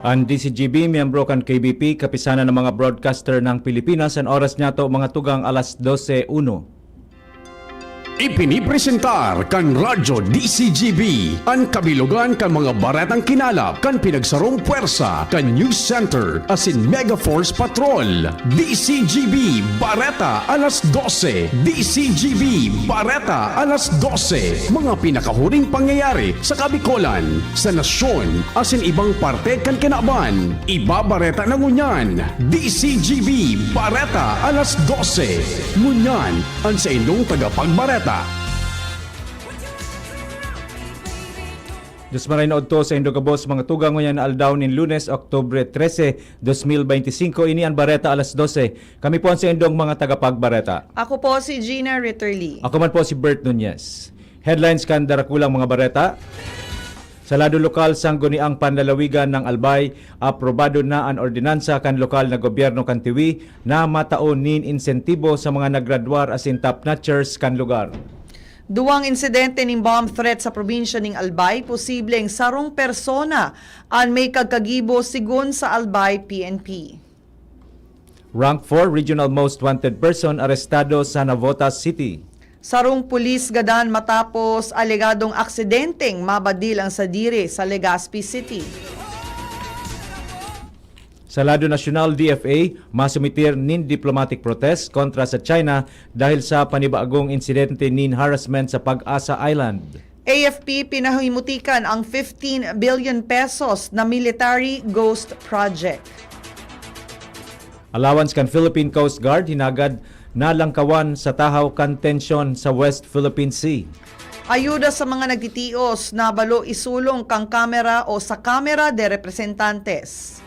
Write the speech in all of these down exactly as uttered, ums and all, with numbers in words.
An D C G B, miyembro kan K B P, Kapisanan ng mga Broadcaster ng Pilipinas, an oras niyato, mga tugang, alas dose uno. Ipinipresentar kan Radyo D C G B an kabilogan kan mga baretang kinalap kan pinagsarong pwersa kan News Center asin Mega Force Patrol. D C G B Bareta alas dose. D C G B Bareta alas dose. Mga pinakahuring pangyayari sa Kabikolan, sa nasyon, asin ibang parte kan kinaban. Ibabareta na ngunyan, D C G B Bareta alas dose. Ngunyan, an saindong tagapagbareta. Diyos maray na udto saindo gabos, mga tugang, ngunyan na aldaw nin Lunes, Oktubre trese, dos mil beinti singko, ini an Bareta alas dose. Kami po an saindong mga tagapagbareta. Ako po si Gina Ritterly. Ako man po si Bert Nunez. Headlines kan darakulang mga bareta. Sa lado lokal, Sangguniang Panlalawigan ng Albay, aprobado na an ordinansa kan lokal na gobyerno kan Tiwi na matao nin insentibo sa mga nagradwar asin top notchers kan lugar. Duwang insidente nin bomb threat sa probinsya ning Albay, posibleng sarong persona an may kagkagibo, sigon sa Albay P N P. Rank four Regional Most Wanted Person arestado sa Navotas City. Sarong pulis gadan matapos alegadong aksidenteng mabadil ang sadiri sa Legazpi City. Sa lado nasyonal, D F A, masumitir nin diplomatic protest kontra sa China dahil sa panibagong insidente nin harassment sa Pag-asa Island. A F P, pinahimutikan ang fifteen billion pesos na military ghost project. Allowance kan Philippine Coast Guard hinagad na langkawan sa tahaw kan tensyon sa West Philippine Sea. Ayuda sa mga nagtitios, nabalo isulong kan Kamara o sa Kamara de Representantes.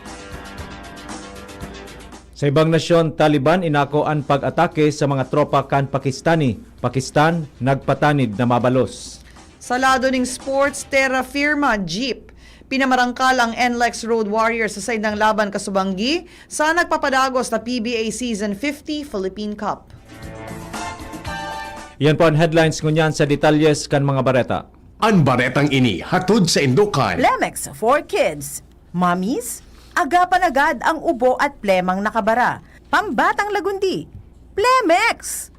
Sa ibang nasyon, Taliban inako an pag-atake sa mga tropa kan Pakistani. Pakistan nagpatanid na mabalos. Sa lado ning sports, terra firma, Jeep. Pinamarangkal ang N L E X Road Warriors sa saindang laban kasubanggi sa nagpapadagos na P B A Season fifty Philippine Cup. Iyan po an headlines ngunyan. Sa detalyes kan mga bareta. An baretang ini hatod saindo kan Plemex for Kids. Mommies, agapan agad ang ubo at plemang nakabara. Pambatang lagundi, Plemex!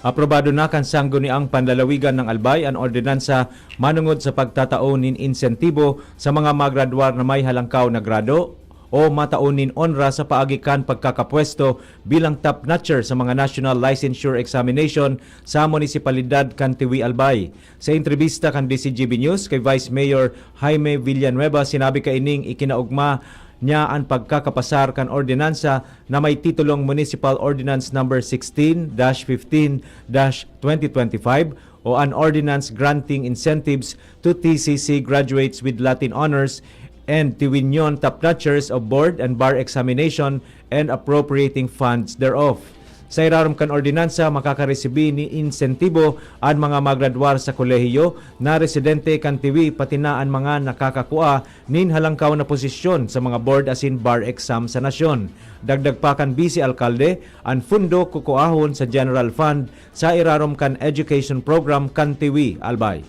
Aprobado na kan Sangguniang Panlalawigan ng Albay an ordinansa manungod sa pagtatao nin insentibo sa mga magradwar na may halangkaw na grado o matao nin onra sa paagi kan pagkakapwesto bilang top notcher sa mga National Licensure Examination sa munisipalidad kan Tiwi, Albay. Sa entrebista kan D C G B News kay Vice Mayor Jaime Villanueva, sinabi kaining ikinaogma niya an pagkakapasar kan ordinansa na may titulong Municipal Ordinance Number sixteen dash fifteen dash twenty twenty-five o an Ordinance Granting Incentives to T C C Graduates with Latin Honors and Tiwinion Top Notchers of Board and Bar Examination and Appropriating Funds thereof. Sa irarom kan ordinansa, makakaresibi ni insentibo an mga magradwar sa kolehiyo na residente kan Tiwi, pati na an mga nakakakua nin halangkaw na posisyon sa mga board asin bar exam sa nasyon. Dagdag pa kan Vice Alkalde, an fundo kukuahon sa General Fund sa irarom kan Education Program kan Tiwi, Albay.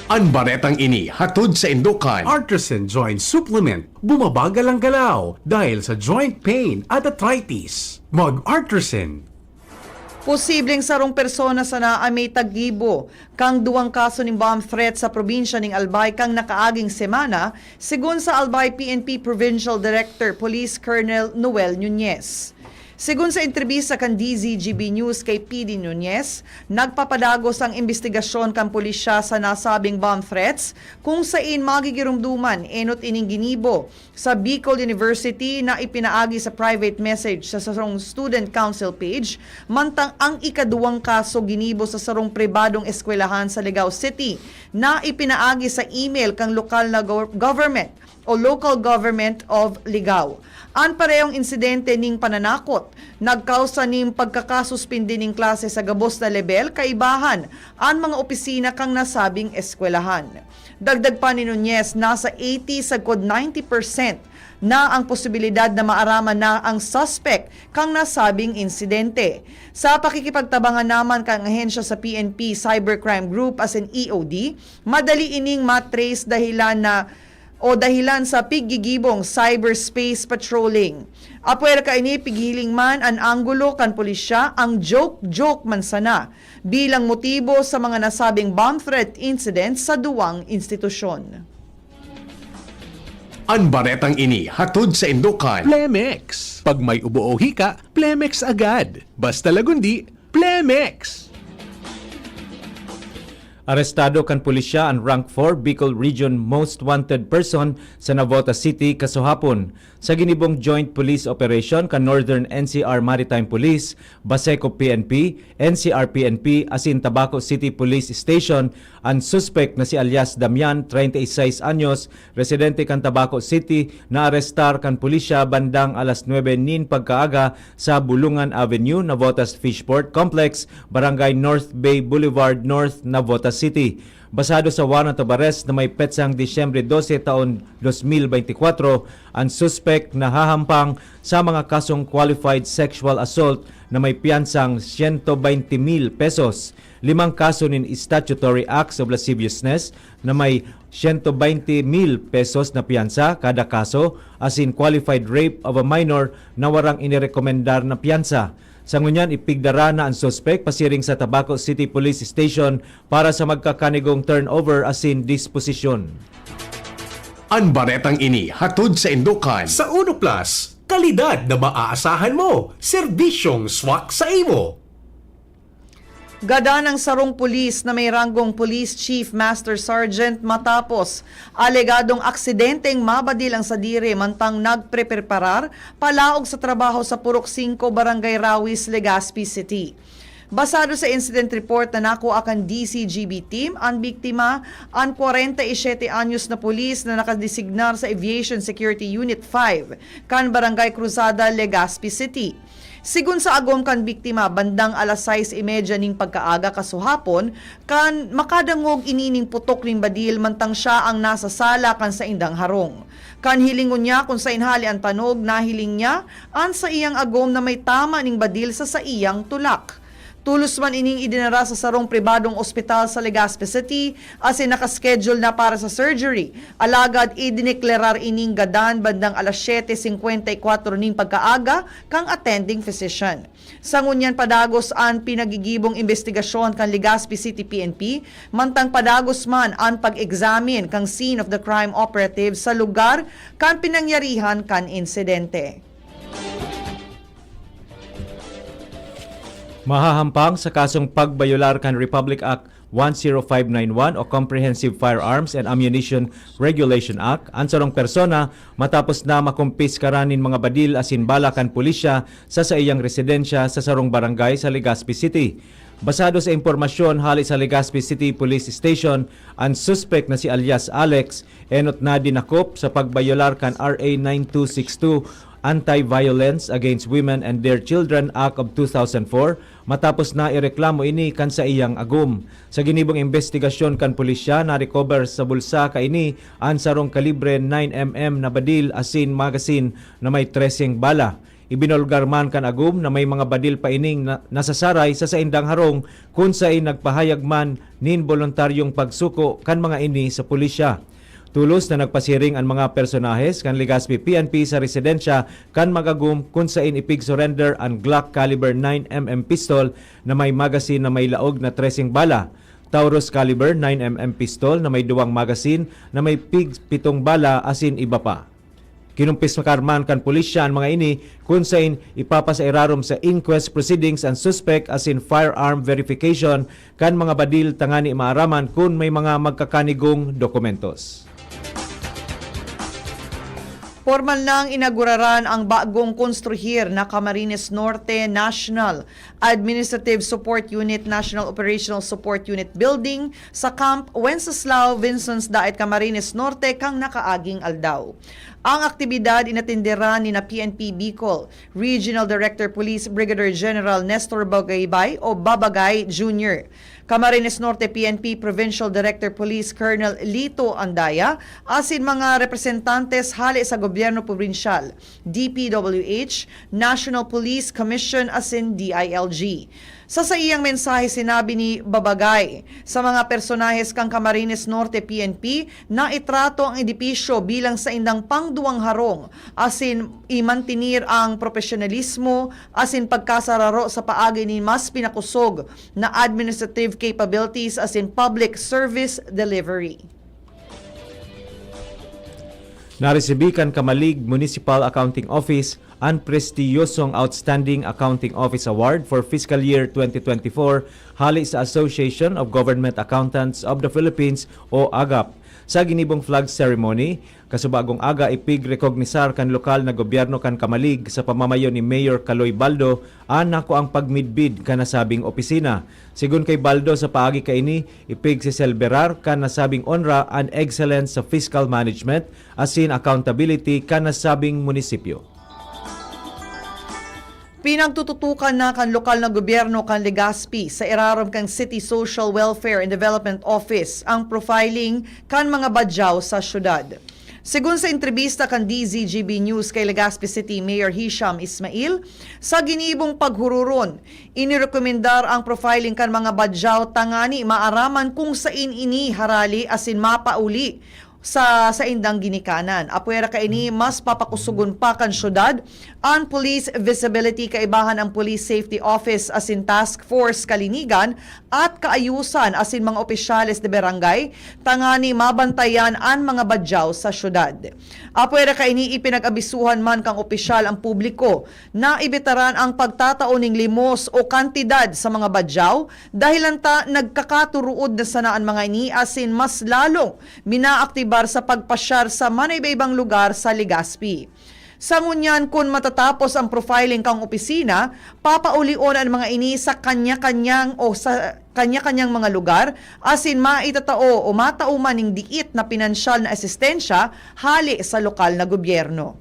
An baretang ini hatod saindo kan Artisan Joint Supplement. Bumabagal ang galaw dahil sa joint pain at arthritis. Mag-Artisan. Posibleng sarong persona sana an may taggibo kan duwang kaso nin bomb threat sa probinsya ning Albay kan nakaaging semana, sigon sa Albay P N P Provincial Director Police Colonel Noel Nunez. Sigon sa entrebista kan D Z G B News kay P D Nunez, nagpapadagos ang imbestigasyon kan pulisya sa nasabing bomb threats, kung sain magigiromdoman enot ining ginibo sa Bicol University na ipinaagi sa private message sa sarong student council page, mantang ang ikaduwang kaso ginibo sa sarong pribadong eskwelahan sa Ligao City na ipinaagi sa email kan lokal na go-, government o Local Government of Ligao. An parehong insidente nin pananakot nagkausa nin pagkakasuspindi nin klase sa gabos na lebel kaibahan an mga opisina kan nasabing eskwelahan. Dagdag pa ni Nunez, nasa eighty sagkod ninety percent na ang posibilidad na maaraman na ang suspect kan nasabing insidente. Sa pakikipagtabangan naman kan ahensya sa P N P Cybercrime Group asin E O D, madali ining matrace dahilan na o dahilan sa piggigibong cyberspace patrolling. Apwera kaini, pighiling man an anggulo kan pulisya, ang joke-joke man sana bilang motibo sa mga nasabing bomb threat incident sa duwang institusyon. An baretang ini hatod sa indokan. Plemex. Pag may ubo o hika, Plemex agad. Basta Lagundi, Plemex! Arestado kan pulisya an Rank four Bicol Region Most Wanted Person sa Navotas City kasuhapon. Sa ginibong joint police operation kan Northern N C R Maritime Police, Baseco P N P, N C R P N P asin Tabaco City Police Station, an suspek na si alias Damian, treinta y seis anyos, residente kan Tabaco City, naarestar kan pulisya bandang alas nuebe nin pagkaaga sa Bulungan Avenue, Navotas Fishport Complex, Barangay North Bay Boulevard North, Navotas City. Basado sa warrant of arrest na may petsang Disyembre dose taon dos mil beintikwatro, an suspek nahahampang sa mga kasong qualified sexual assault na may piyansang siyento baynte mil pesos, limang kaso nin Statutory Acts of Lasciviousness na may siyento baynte mil pesos na piyansa kada kaso, asin qualified rape of a minor na warang inirekomendar na piyansa. Sa ngunyan, ipigdara na an suspek pasiring sa Tabaco City Police Station para sa magkakanigong turnover asin disposisyon. An baretang ini hatod sa indokan. Sa Uno Plus, kalidad na maaasahan mo, serbisyong swak sa imo. Gadan ang sarong pulis na may ranggong Police Chief Master Sergeant matapos alegadong aksidenteng mabadil ang sadiri mantang nagprepreparar palaog sa trabaho sa Purok singko, Barangay Rawis, Legazpi City. Basado sa incident report na nakua kan D C G B team, an biktima, an kwarenta y siyete anyos na pulis na nakadesignar sa Aviation Security Unit five kan Barangay Cruzada, Legazpi City. Sigon sa agom kan biktima, bandang alas sais y media nin pagkaaga kasuhapon, kan makadangog ini nin putok nin badil mantang siya an nasa sala kan saindang harong. Kan hilingon niya kun saen hale an tanog, nahiling niya an saiyang agom na may tama nin badil sa saiyang tulak. Tolos man ining idinara sa sarong pribadong ospital sa Legazpi City asin naka-schedule na para sa surgery, alagad idineklerar ining gadan bandang alas siyete singkwenta y kwatro nin pagkaaga kan attending physician. Sa ngunyan, padagos an pinagigibong imbestigasyon kan Legazpi City P N P, mantang padagos man an pag-examine kan scene of the crime operatives sa lugar kan pinangyarihan kan insidente. Mahahampang sa kasong pagbayolar kan Republic Act one zero five nine one o Comprehensive Firearms and Ammunition Regulation Act an sarong persona matapos na makumpiskaran nin mga badil asin bala kan pulisya sa saiyang residensya sa sarong barangay sa Legazpi City. Basado sa impormasyon hale sa Legazpi City Police Station, an suspek na si alias Alex enot na dinakop sa pagbayolar kan R A nine two six two, Anti-Violence Against Women and Their Children Act of two thousand four, matapos na ireklamo ini kan saiyang agom. Sa ginibong imbestigasyon kan pulisya, na-recover sa bulsa kaini an sarong kalibre nine M M na badil asin magazine na may treseng bala. Ibinulgar man kan agom na may mga badil pa ining na, nasasaray sa saindang harong kun saen nagpahayag man nin boluntaryong pagsuko kan mga ini sa pulisya. Tolos na nagpasiring an mga personahes kan Legazpi P N P sa residensya kan mag-agom kun saen ipig-surrender an Glock caliber nine M M pistol na may magazine na may laog na treseng bala, Taurus caliber nine M M pistol na may duwang magazine na may pig pitong bala asin iba pa. Kinumpiskar man kan pulisya an mga ini kun saen ipapasairarom sa inquest proceedings an suspek asin firearm verification kan mga badil tangani maaraman kun may mga magkakanigong dokumentos. Pormal nang inaguraran ang bagong konstruhir na Camarines Norte National Administrative Support Unit, National Operational Support Unit Building sa Camp Wenceslao Vinzons Daet, Camarines Norte kan nakaaging aldaw. Ang aktibidad inatenderan ni na P N P Bicol Regional Director Police Brigadier General Nestor Bagaybay o Babagay Junior, Camarines Norte P N P Provincial Director Police Colonel Lito Andaya, asin mga representantes hale sa gobyerno probinsyal, D P W H, National Police Commission asin D I L G. Sa saiyang mensahe, sinabi ni Babagay, sa mga personahes kan Camarines Norte P N P na itrato ang edipisyo bilang saindang pangduwang harong asin imantinir ang propesyonalismo asin pagkasararo sa paagi nin mas pinakosog na administrative capabilities asin public service delivery. Naresibi kan Camalig Municipal Accounting Office an prestiyosong Outstanding Accounting Office Award for Fiscal Year twenty twenty-four hale sa Association of Government Accountants of the Philippines o agap. Sa ginibong flag ceremony, kasubagong aga, ipigrekognisar kan lokal na gobyerno kan Camalig sa pamamayo ni Mayor Kaloy Baldo an nakuang pagmidbid kan nasabing opisina. Sigon kay Baldo, sa paagi kaini, ipigseselebrar kan nasabing onra an excellence sa fiscal management asin accountability kan nasabing munisipyo. Pinagtututukan na kan lokal na gobyerno kan Legazpi sa irarom kan City Social Welfare and Development Office ang profiling kan mga badyaw sa syudad. Sigon sa entrebista kan D Z G B News kay Legazpi City Mayor Hisham Ismail, sa ginibong paghururon, inirekomendar ang profiling kan mga badyaw tangani maaraman kung sain ini harali asin mapauli sa saindang ginikanan. Apwera kaini, mas papakusogon pa kan syudad an police visibility, kaibahan ang Police Safety Office asin Task Force Kalinigan at Kaayusan asin mga opisyales de barangay, tangani mabantayan an mga badyaw sa syudad. Apwera kaini, ipinag-abisuhan man kan opisyal ang publiko na ibitaran ang pagtatao ning limos o kantidad sa mga badyaw, dahilan ta nagkakaturuod na sana an mga ini asin mas lalong minaaktibar sa pagpasyar sa manaiba-ibang lugar sa Legazpi. Sa ngunyan, kun matatapos ang profiling kan opisina, papaulion an mga ini sa kanya-kanyang o sa kanya-kanyang mga lugar, asin maitatao o matao man ning diit na pinansyal na asistensya hale sa lokal na gobyerno.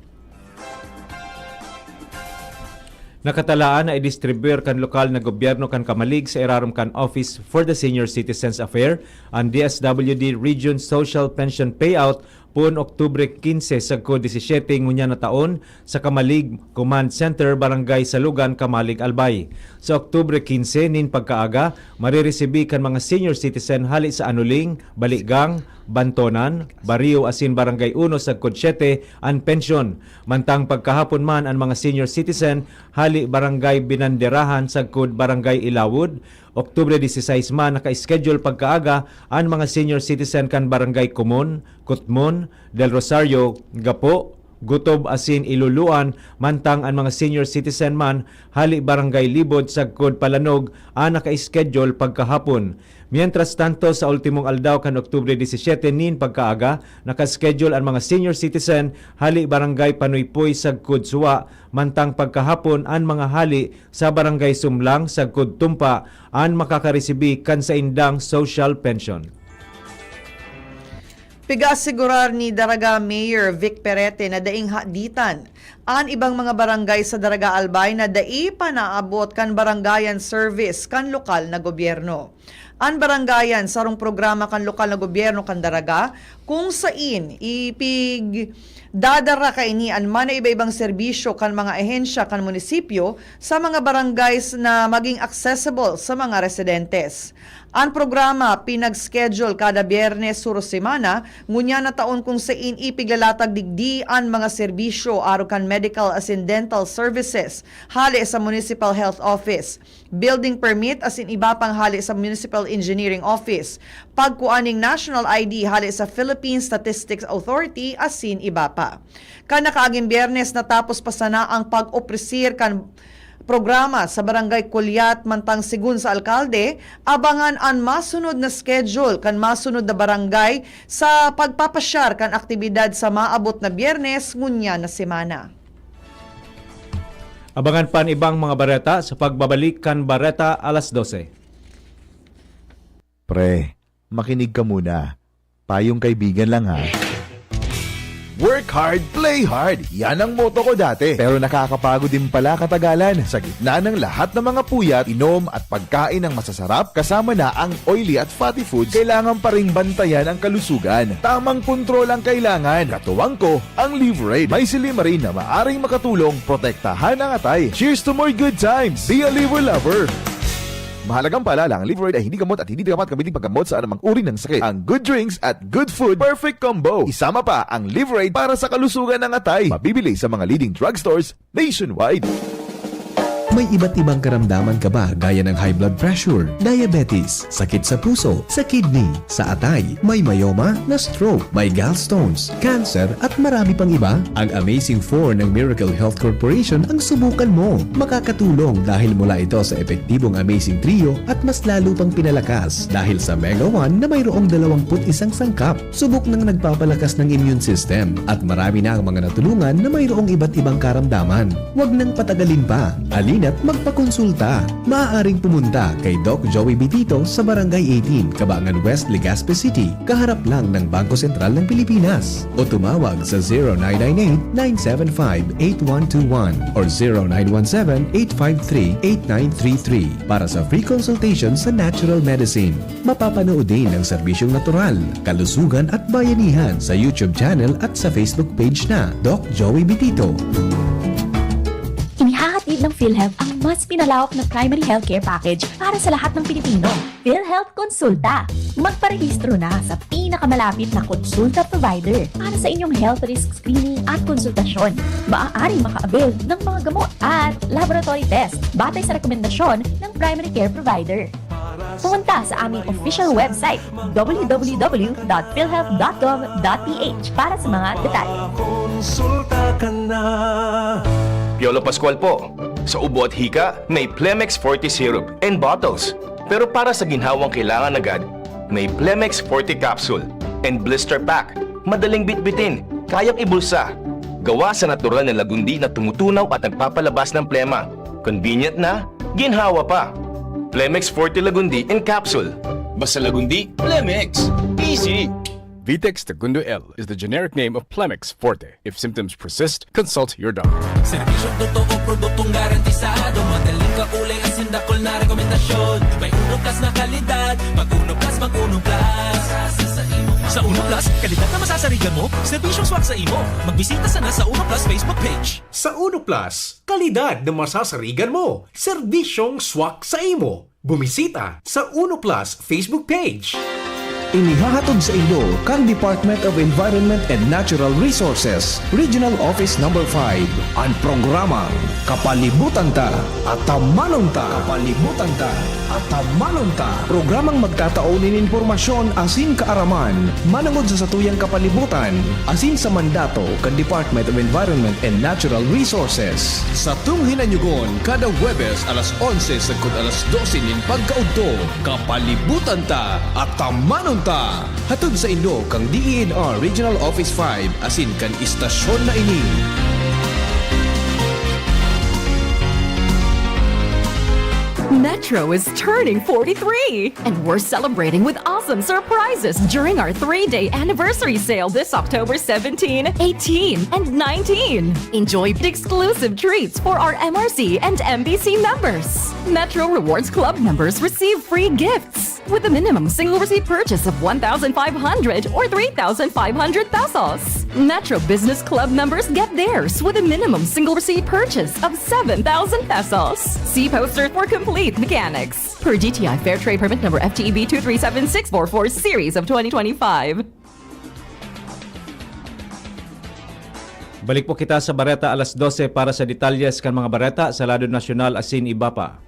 Nakatalaan na idistribuyar kan lokal na gobyerno kan Camalig sa irarom kan Office for the Senior Citizens Affair an D S W D Region Social Pension Payout poon Oktubre quince sagkod disisiete ngunyan na taon sa Camalig Command Center, Barangay Salugan, Camalig, Albay. Sa Oktubre quince nin pagkaaga, mariresibi kan mga senior citizen hale sa Anuling, Baligang, Bantonan, Bario asin Barangay Uno sagkod siyete an pensyon. Mantang pagkahapon man an mga senior citizen hale Barangay Binanderahan sagkod Barangay Ilawod. Oktubre dieciséis man naka-schedule pagkaaga an mga senior citizen kan Barangay Comon, Cotmon, Del Rosario, Gapo, Gutob asin Iluluan, mantang an mga senior citizen man hale Barangay Libod sagkod Palanog an naka-schedule pagkahapon. Mientras tanto, sa ultimong aldaw kan Oktubre diecisiete nin pagkaaga, naka-schedule an mga senior citizen hale Barangay Panuypoy sagkod Suwa, mantang pagkahapon an mga hale sa Barangay Sumlang sagkod Tumpa an makakaresibi kan saindang social pension. Pig-aasigurar ni Daraga Mayor Vic Perete na daing haditan an ibang mga barangay sa Daraga Albay na dai pa naabot kan barangayan service kan lokal na gobyerno. An barangayan sarong programa kan lokal na gobyerno kan Daraga, kung sain ipigdadara kaini an manaiba-ibang serbisyo kan mga ahensya kan munisipyo sa mga barangays na maging accessible sa mga residentes. An programa pinag-schedule kada Biyernes suros semana, ngunyan na taon, kung sain ipiglalatag digdi an mga serbisyo arog kan medical asin dental services hale sa Municipal Health Office, building permit asin iba pang hale sa Municipal Engineering Office, pagkua ning National I D hale sa Philippine Statistics Authority asin iba pa. Kan nakaaging Biyernes, natapos pa sana ang pag-opresir kan programa sa Barangay Culiat, mantang sigun sa alkalde, abangan an masunod na schedule kan masunod na barangay sa pagpapasyar kan aktibidad sa maabot na Biyernes ngunyan na semana. Abangan pa an ibang mga bareta sa pagbabalik kan Bareta Alas Dose. Pre, makinig ka muna. Payong kaibigan lang, ha. Work hard, play hard. Yan ang motto ko dati. Pero nakakapagod din pala katagalan. Sa gitna ng lahat ng mga puyat, inom at pagkain ng masasarap, kasama na ang oily at fatty foods, kailangan pa ring bantayan ang kalusugan. Tamang kontrol ang kailangan. Katuwang ko, ang Liverade. May silimarin na maaring makatulong protektahan ang atay. Cheers to more good times! Be a Liver Lover! Mahalagang paalala, ang Liverade ay hindi gamot at hindi dapat gamitin paggamot sa anumang uri ng sakit. Ang good drinks at good food, perfect combo. Isama pa ang Liverade para sa kalusugan ng atay. Mabibili sa mga leading drugstores nationwide. May iba't ibang karamdaman ka ba, gaya ng high blood pressure, diabetes, sakit sa puso, sa kidney, sa atay, may myoma, na-stroke, may gallstones, cancer, at marami pang iba? Ang Amazing Four ng Miracle Health Corporation ang subukan mo. Makakatulong dahil mula ito sa epektibong Amazing Trio at mas lalo pang pinalakas dahil sa Mega One na mayroong dalawampu't isang sangkap. Subok ng nagpapalakas ng immune system at marami na ang mga natulungan na mayroong iba't ibang karamdaman. Huwag nang patagalin pa. Halina't magpakonsulta. Maaaring pumunta kay Doc Joey Bitito sa Barangay eighteen, Cabangan West, Legazpi City, kaharap lang ng Bangko Sentral ng Pilipinas. O tumawag sa zero nine nine eight, nine seven five, eight one two one or zero nine one seven, eight five three, eight nine three three para sa free consultation sa natural medicine. Mapapanood din ang serbisyong natural, kalusugan at bayanihan sa YouTube channel at sa Facebook page na Doc Joey Bitito. Inihahatid ng PhilHealth ang mas pinalawak na primary healthcare package para sa lahat ng Pilipino. PhilHealth Konsulta. Magparehistro na sa pinakamalapit na konsulta provider para sa inyong health risk screening at konsultasyon. Maaaring maka-avail ng mga gamot at laboratory test batay sa rekomendasyon ng primary care provider. Pumunta sa aming official website, w w w dot philhealth dot gov dot p h, para sa mga detalye. Konsulta ka na. Piolo Pascual po. Sa ubo at hika, may Plemex Forte Syrup and bottles. Pero para sa ginhawang kailangan agad, may Plemex Forte Capsule and Blister Pack. Madaling bitbitin, kayang ibulsa. Gawa sa natural na lagundi na tumutunaw at nagpapalabas ng plema. Convenient na, ginhawa pa. Plemex Forte Lagundi in Capsule. Basta Lagundi, Plemex. Easy! Vitex Tagundo L is the generic name of Plemex Forte. If symptoms persist, consult your doctor. Serbisyong totoo, produktong garantisado, madaling kaulay, asin dakul na rekomendasyon. May Uno Plus na kalidad, mag Uno Plus, mag Uno Plus. Sa Uno Plus, kalidad na masasarigan mo, serbisyong swak sa imo. Magbisita sana sa Uno Plus Facebook page. Sa Uno Plus, kalidad na masasarigan mo, serbisyong swak sa imo. Bumisita sa Uno Plus Facebook page. Inihahatod sa inyo kan Department of Environment and Natural Resources, Regional Office Number five, an programang Kapalibutan Ta, Atamanon Ta. Kapalibutan Ta, Atamanon Ta. Programang magtatao nin impormasyon asin kaaraman manongod sa satuyang kapalibutan asin sa mandato kan Department of Environment and Natural Resources. Satong hinanyugon kada Huwebes alas onse sagkod alas dose nin pagkaudto, Kapalibutan Ta, Atamanon Ta. Hatod sa inyo kan D E N R Regional Office five asin kan istasyon na ini. Metro is turning forty-three, and we're celebrating with awesome surprises during our three-day anniversary sale this October seventeen, eighteen, and nineteen. Enjoy exclusive treats for our M R C and M B C members. Metro Rewards Club members receive free gifts with a minimum single receipt purchase of one thousand five hundred or three thousand five hundred pesos. Metro Business Club members get theirs with a minimum single receipt purchase of seven thousand pesos. See poster for complete mechanics. Per D T I Fair Trade Permit number F T E B two three seven six four four series of twenty twenty-five. Balik po kita sa Bareta Alas Dose para sa detalyes kan mga bareta sa lado nasyonal asin iba pa.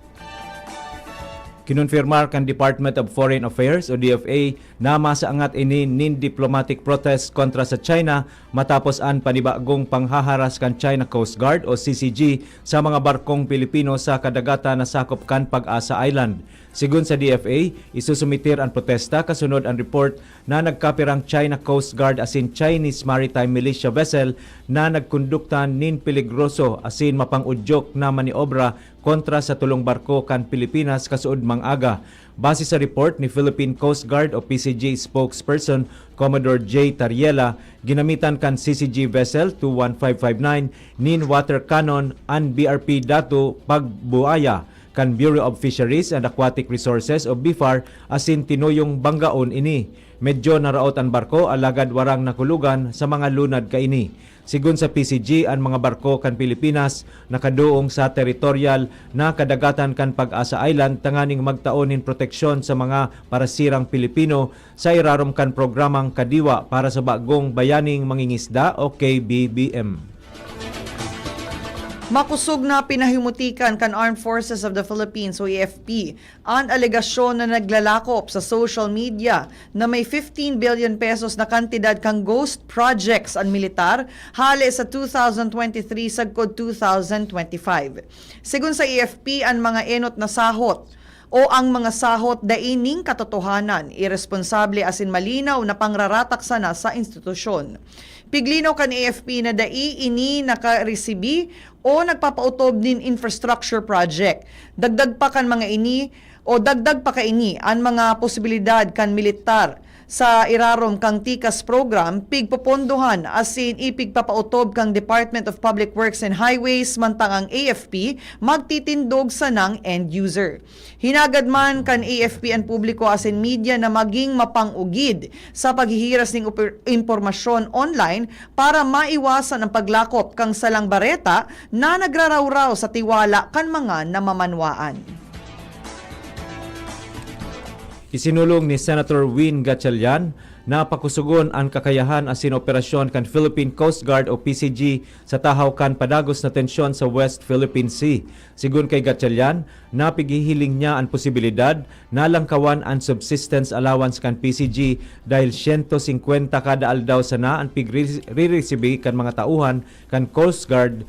Kinonfirmar kan Department of Foreign Affairs o D F A na masaangat ini nin diplomatic protest kontra sa China matapos an panibagong panghaharas kan China Coast Guard o C C G sa mga barkong Pilipino sa kadagatan na sakop kan Pag-asa Island. Sigon sa D F A, isusumiter an protesta kasunod an report na nagkapirang China Coast Guard asin Chinese Maritime Militia vessel na nagkondukta nin peligroso asin mapang-udyok na maniobra kontra sa tulong barko kan Pilipinas kasuodmang aga. Base sa report ni Philippine Coast Guard o P C G spokesperson Commodore J Tariela, ginamitan kan C C G vessel two one five five nine nin water cannon an B R P Datu Pagbuaya kan Bureau of Fisheries and Aquatic Resources o BFAR asin tinuyong banggaon ini. Medyo naraot an barko alagad warang nakulogan sa mga lunad kaini. Sigon sa P C G, an mga barko kan Pilipinas nakaduong sa teritoryal na kadagatan kan Pag-asa Island tanganing magtao nin proteksyon sa mga parasirang Pilipino sa irarom kan programang Kadiwa para sa Bagong Bayaning Mangingisda o K B B M. Makosog na pinahimutikan kan Armed Forces of the Philippines o A F P an alegasyon na naglalakop sa social media na may fifteen billion pesos na kantidad kan ghost projects an militar hale sa two thousand twenty-three sagkod two thousand twenty-five. Sigon sa A F P, an mga enot na sahot o ang mga sahot dai nin katotohanan, iresponsable asin malinaw na pangraratak sana sa institusyon. Piglinaw kan A F P na dai ini nakaresibi o nagpapautob nin infrastructure project. Dagdag pa kan mga ini o dagdag pa kaini an mga posibilidad kan militar sa irarom kan TICAS program, pigpopondohan asin ipigpapautob kan Department of Public Works and Highways, mantang ang A F P magtitindog sanang end user. Hinagad man kan A F P an publiko asin media na maging mapang-ugid sa paghihiras nin oper-, impormasyon online para maiwasan ang paglakop kan salang bareta na nagrarawraw sa tiwala kan mga namamanwaan. Isinulong ni Senator Win Gatchalian na pakusogon an kakayahan asin operasyon kan Philippine Coast Guard o P C G sa tahaw kan padagos na tensyon sa West Philippine Sea. Sigon kay Gatchalian, napighihiling niya an posibilidad na langkawan an subsistence allowance kan P C G dahil siyento singkwenta kada aldaw sana an pigre-, riresibi kan mga tauhan kan Coast Guard,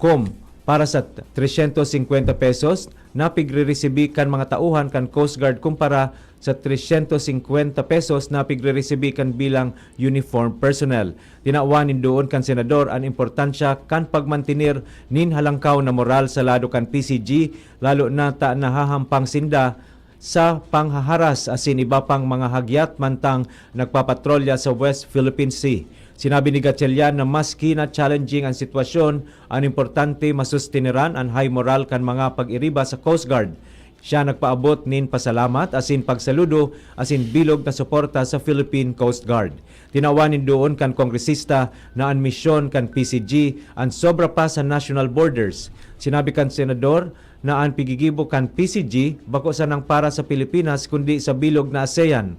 kum, para sa tresyentos singkwenta pesos na pigre-resibi kan mga tauhan kan Coast Guard kumpara sa tresyentos singkwenta pesos na pigre-resibi kan bilang uniform personnel. Tinawan nin duon kan senador an importansya kan pagmantener nin halangkaw na moral sa lado kan P C G, lalo na ta nahahampang sinda sa panghaharas asin iba pang mga hagyat mantang nagpapatrolya sa West Philippine Sea. Sinabi ni Gatchalian na maski na challenging an sitwasyon, an importante masusteneran an high moral kan mga pag-iriba sa Coast Guard. Siya nagpaabot nin pasalamat asin pagsaludo asin bilog na suporta sa Philippine Coast Guard. Tinawan nin duon kan kongresista na an misyon kan P C G an sobra pa sa national borders. Sinabi kan senador na an pigigibo kan P C G bako sanang para sa Pilipinas kundi sa bilog na ASEAN.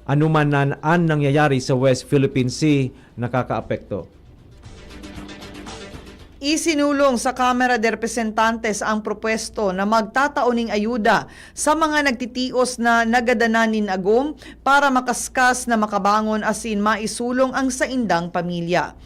Anoman na an nangyayari sa West Philippine Sea nakakaapekto. Isinulong sa Kamara de Representantes ang propuesto na magtatao ning ayuda sa mga nagtitios na nagadanan nin agom para makaskas na makabangon asin maisulong ang saindang pamilya.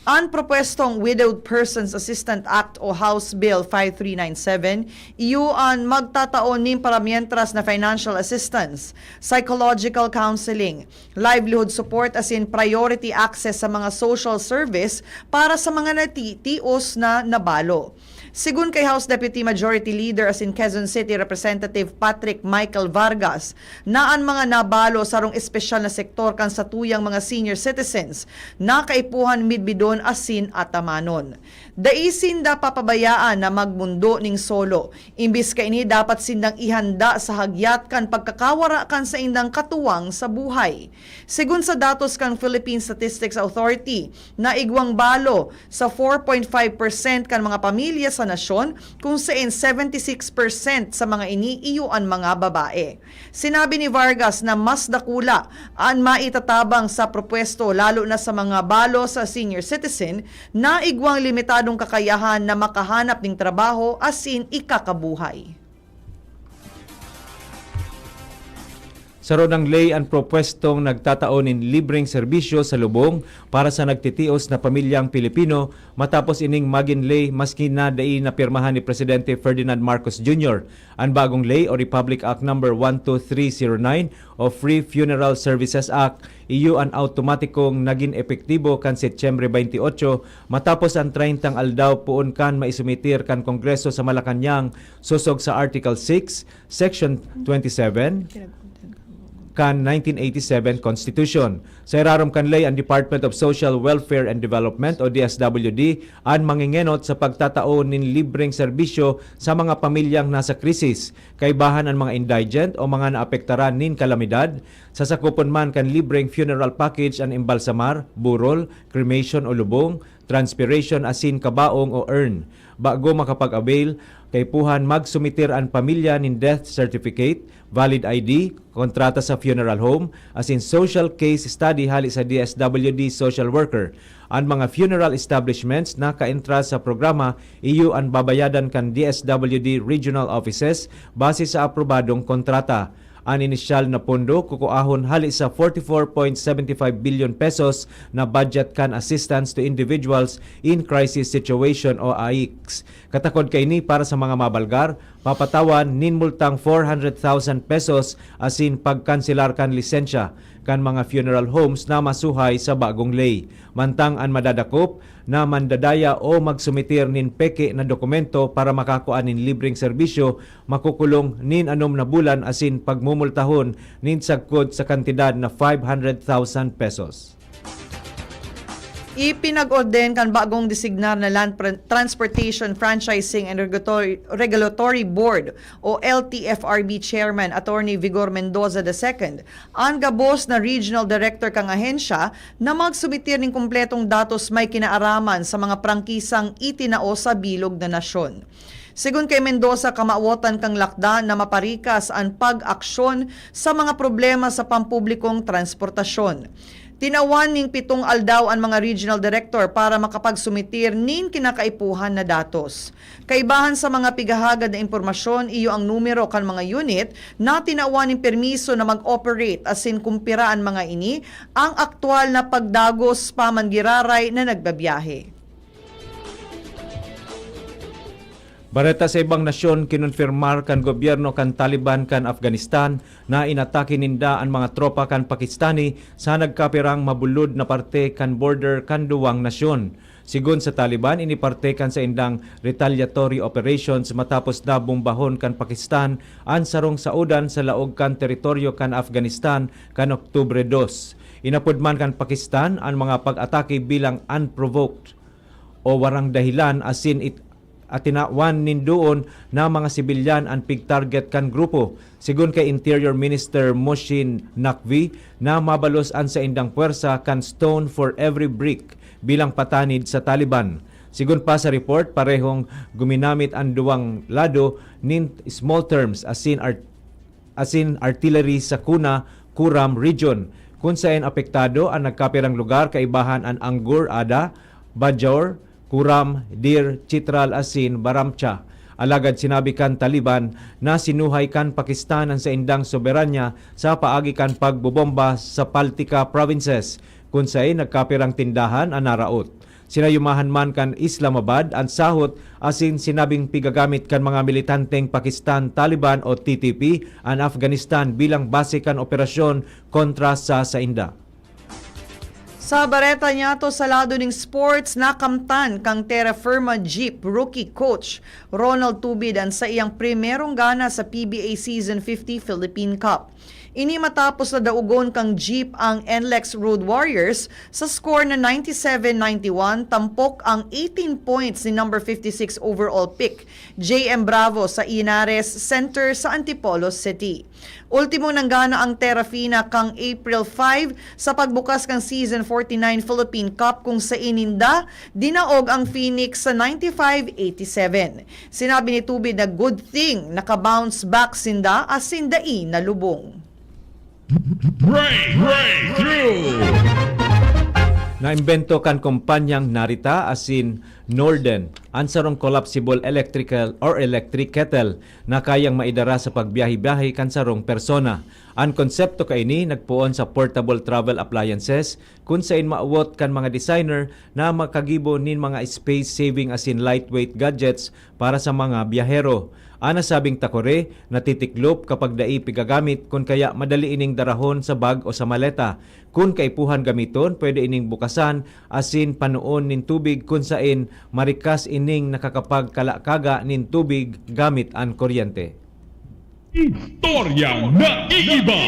An propuestong Widowed Persons Assistance Act o House Bill five three nine seven, iyo an magtatao nin paramientras na financial assistance, psychological counseling, livelihood support asin priority access sa mga social service para sa mga natitios na nabalo. Sigun kay House Deputy Majority Leader asin Quezon City Representative Patrick Michael Vargas, na an mga nabalo sarong espesyal na sektor kan satuyang mga senior citizens na kaipuhan midbidon asin atamanon. Dai sinda papabayaan na magmundo ning solo. Imbis kaini, dapat sindang ihanda sa hagyat kan pagkakawara kan saindang katuwang sa buhay. Sigun sa datos kan Philippine Statistics Authority, naigwang balo sa four point five percent kan mga pamilya sa nasyon, kung saen seventy six percent sa mga ini iyo an mga babae. Sinabi ni Vargas na mas dakula an maitatabang sa propuesto, lalo na sa mga balo sa senior citizen na igwang limitadong kakayahan na makahanap nin trabaho asin ikakabuhay. Saro nang ley an propwestong nagtatao nin libreng serbisyo sa lubong para sa nagtitios na pamilyang Pilipino matapos ining magin ley maski na dai napirmahan ni Presidente Ferdinand Marcos Junior. An bagong ley o Republic Act Number one two three zero nine o Free Funeral Services Act, iyo an awtomatikong nagin epektibo kan Setyembre twenty-eight matapos an treyntang aldaw poon kan maisumitir kan Kongreso sa Malacañang sosog sa Article six, Section twenty-seven kan nineteen eighty-seven Constitution. Sa irarom kan ley, an Department of Social Welfare and Development o D S W D an mangengenot sa pagtatao nin libreng serbisyo sa mga pamilyang nasa krisis, kaibahan an mga indigent o mga naapektaran nin kalamidad. Sasakopon man kan libreng funeral package an embalsamar, burol, cremation o lubong, transpiration asin kabaong o urn. Bago makapag-avail, kaipuhan magsumitir an pamilya nin death certificate, valid I D, kontrata sa funeral home, asin social case study hali sa D S W D social worker. An mga funeral establishments na kaentra sa programa, iyo an babayadan kan D S W D regional offices base sa aprobadong kontrata. An inisyal na pondo kukuahon hali sa forty-four point seventy-five billion pesos na budget kan Assistance to Individuals in Crisis Situation o AICS. Katakod kaini para sa mga mabalgar, papatawan nin multang four hundred thousand pesos asin pagkanselar kan lisensya kan mga funeral homes na masuhay sa bagong ley. Mantang an madadakop na mandadaya o magsumitir nin peke na dokumento para makakua nin libreng serbisyo makukulong nin anom na bulan asin pagmumultahon nin sagkod sa kantidad na five hundred thousand pesos. Ipinag-orden kan bagong designar na Land Pran- Transportation Franchising and Regulatory, Regulatory Board o L T F R B Chairman Attorney Vigor Mendoza the second an gabos na Regional Director kan ahensya na magsumitir nin kumpletong datos may kinaaraman sa mga prangkisang itinao sa bilog na nasyon. Segun kay Mendoza, kamawotan kan lakda na maparikas an pag-aksyon sa mga problema sa pampublikong transportasyon. Tinawan nin pitong aldaw an mga regional director para makapagsumitir nin kinakaipuhan na datos. Kaibahan sa mga pighahagad na impormasyon, iyo ang numero kan mga unit na tinawan nin permiso na mag-operate asin kung pira an mga ini, ang aktual na pagdagos pa man giraray na nagbabiyahe. Bareta sa ibang nasyon, kinonfirmar kan gobyerno kan Taliban kan Afghanistan na inatake ninda an mga tropa kan Pakistani sa nagkapirang mabulod na parte kan border kan duwang nasyon. Sigon sa Taliban, ini parte kan saindang retaliatory operations matapos na bombahon kan Pakistan an sarong saodan sa laog kan teritoryo kan Afghanistan kan Oktubre dos. Inapod man kan Pakistan an mga pag-atake bilang unprovoked o warang dahilan asin it- atinawan nin doon na mga sibilyan an pig-target kan grupo. Sigon kay Interior Minister Mohsin Naqvi na mabalos an saindang pwersa kan stone for every brick bilang patanid sa Taliban. Sigon pa sa report, parehong guminamit an duwang lado nin small terms asin art- asin artillery sa Kuna, Kuram region, kun saen apektado an nagkapirang lugar kaibahan an Angur Ada, Bajaur, Kuram, Dir, Chitral asin Baramcha. Alagad sinabi kan Taliban na sinuhay kan Pakistan an saindang soberanya sa paagi kan pagbobomba sa Paltika provinces, kun saen nagkapirang tindahan an naraot. Sinayumahan man kan Islamabad an sahot asin sinabing pigagamit kan mga militanteng Pakistan Taliban o T T P an Afghanistan bilang base kan operasyon kontra sa sainda. Sa bareta niyato sa lado ning sports, nakamtan kang Terra Firma Jeep rookie coach Ronald Tubid an saiyang primerong gana sa P B A Season fifty Philippine Cup. Ini matapos na daugon kang Jeep ang N L E X Road Warriors sa score na ninety-seven ninety-one, tampok ang eighteen points ni number fifty-six overall pick, J M Bravo sa Inares Center sa Antipolo City. Ultimo nanggana ang Terrafina kang April five sa pagbukas kan Season forty-nine Philippine Cup kung sain ninda dinaog ang Phoenix sa ninety-five eighty-seven. Sinabi ni Tubid na good thing naka-bounce back sinda asin dai nalubong. Break, breakthrough. Naimbento kan kompanyang Narita asin Norden an sarong collapsible electrical or electric kettle na kayang maidara sa pagbiyahe-biyahe kan sarong persona. An konsepto kaini nagpoon sa portable travel appliances, kun sain mawot kan mga designer na makagibo nin mga space-saving asin lightweight gadgets para sa mga biyahero. An nasabing takore natitiklop kapag dai pigagamit, kun kaya madali ining darahon sa bag o sa maleta. Kun kaipuhan gamiton, pwede ining bukasan asin panoon nin tubig, kun sain marikas ining nakakapagkalakaga nin tubig gamit an kuryente. Istoryang naiiba.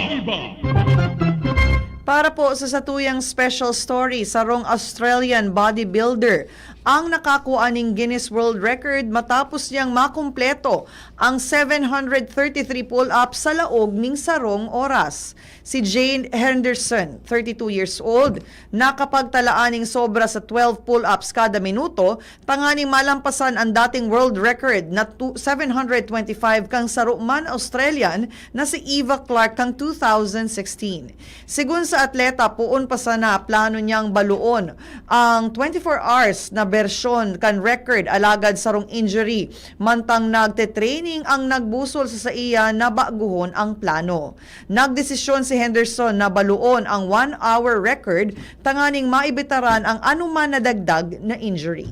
Para po sa satuyang special story, sarong Australian bodybuilder ang nakakua ning Guinness World Record matapos niyang makumpleto ang seven hundred thirty-three pull-ups sa laog ning sarong oras. Si Jane Henderson, thirty-two years old, nakapagtalaan ning sobra sa twelve pull-ups kada minuto tanganing malampasan an dating world record na tu-, seven hundred twenty-five kan saro man Australian na si Eva Clark kan two thousand sixteen. Sigon sa atleta, poon pa sana plano niyang baluon ang twenty-four hours na bersyon kan record, alagad sarong injury mantang nagte-training ang nagbusol sa saiya na baguhon ang plano. Nagdesisyon si Henderson na baluon ang one-hour record tanganing maibitaran ang anoman na dagdag na injury.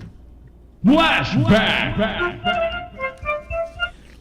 Flashback!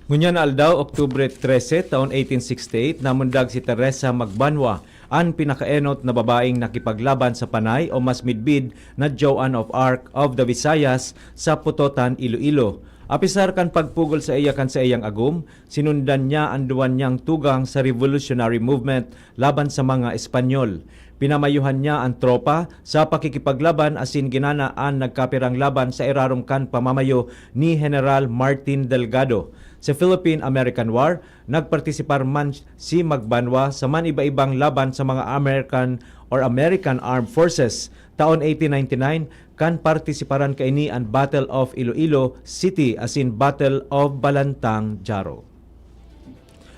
Ngunyan na aldaw, Oktubre trese, taon eighteen sixty-eight, namundag si Teresa Magbanwa, an pinakaenot na babaeng nakipaglaban sa Panay o mas midbid na Joan of Arc of the Visayas sa Pototan, Iloilo. Apisar kan pagpugol sa iya kan saiyang agom, sinundan niya an duwa niyang tugang sa revolutionary movement laban sa mga Espanyol. Pinamayuhan niya an tropa sa pakikipaglaban asin ginana an nagkapirang laban sa irarom kan pamamayo ni General Martin Delgado. Sa Philippine-American War, nagpartisipar man si Magbanwa sa man-iba-ibang laban sa mga American or American Armed Forces. Taon eighteen ninety-nine, kan partisiparan kaini an Battle of Iloilo City asin Battle of Balantang Jaro.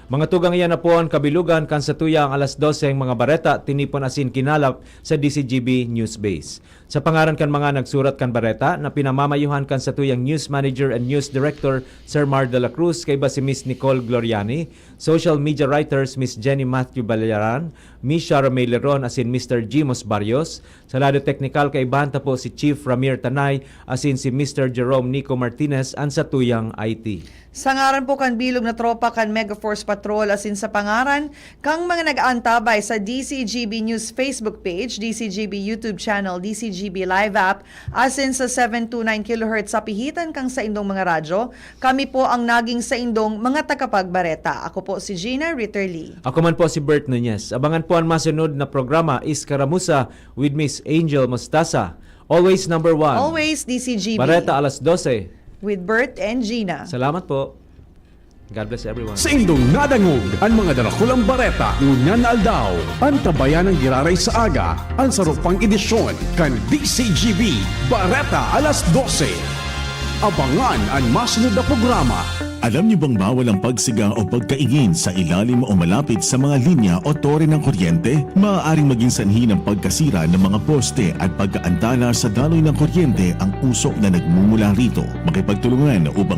Mga tugang, iyan na po an kabilugan kan satuyang alas dose mga bareta, tinipon asin kinalap sa D C G B News Base. Sa pangaran kan mga nagsurat kan bareta na pinamamayuhan kan satuyang News Manager and News Director, Sir Mar de la Cruz, kaiba si Miss Nicole Gloriani, social media writers, Miss Jenny Matthew Balayaran, Miss Shara May Leron asin Mister Jimos Barrios, sa lado teknikal, kaibahan ta po si Chief Ramir Tanay asin si Mister Jerome Nico Martinez, an satuyang I T. Sa ngaran po kan bilog na tropa kan Mega Force Patrol asin sa pangaran kan mga nag-aantabay sa D C G B News Facebook page, D C G B YouTube channel, D C G B Live app, asin sa seven two nine kilohertz sa pihitan kan saindong mga radyo, kami po ang naging saindong mga tagapagbareta. Ako po si Gina Ritterly. Ako man po si Bert Nunez. Abangan po an masunod na programa, Iskaramuza with Miss Angel Mostasa. Always number one. Always D C G B. Bareta alas dose. With Bert and Gina. Salamat po. God bless everyone. Saindong nadangog an mga darakulang bareta ngunyan na aldaw. Antabayan an giraray sa aga, an saro pang edisyon kan D C G B Bareta alas dose. Abangan an masunod na programa. Alam niyo bang bawal ang pagsiga o pagkaingin sa ilalim o malapit sa mga linya o tore ng kuryente? Maaaring maging sanhi ng pagkasira ng mga poste at pagkaantala sa daloy ng kuryente ang usok na nagmumula rito. Makipagtulungan upang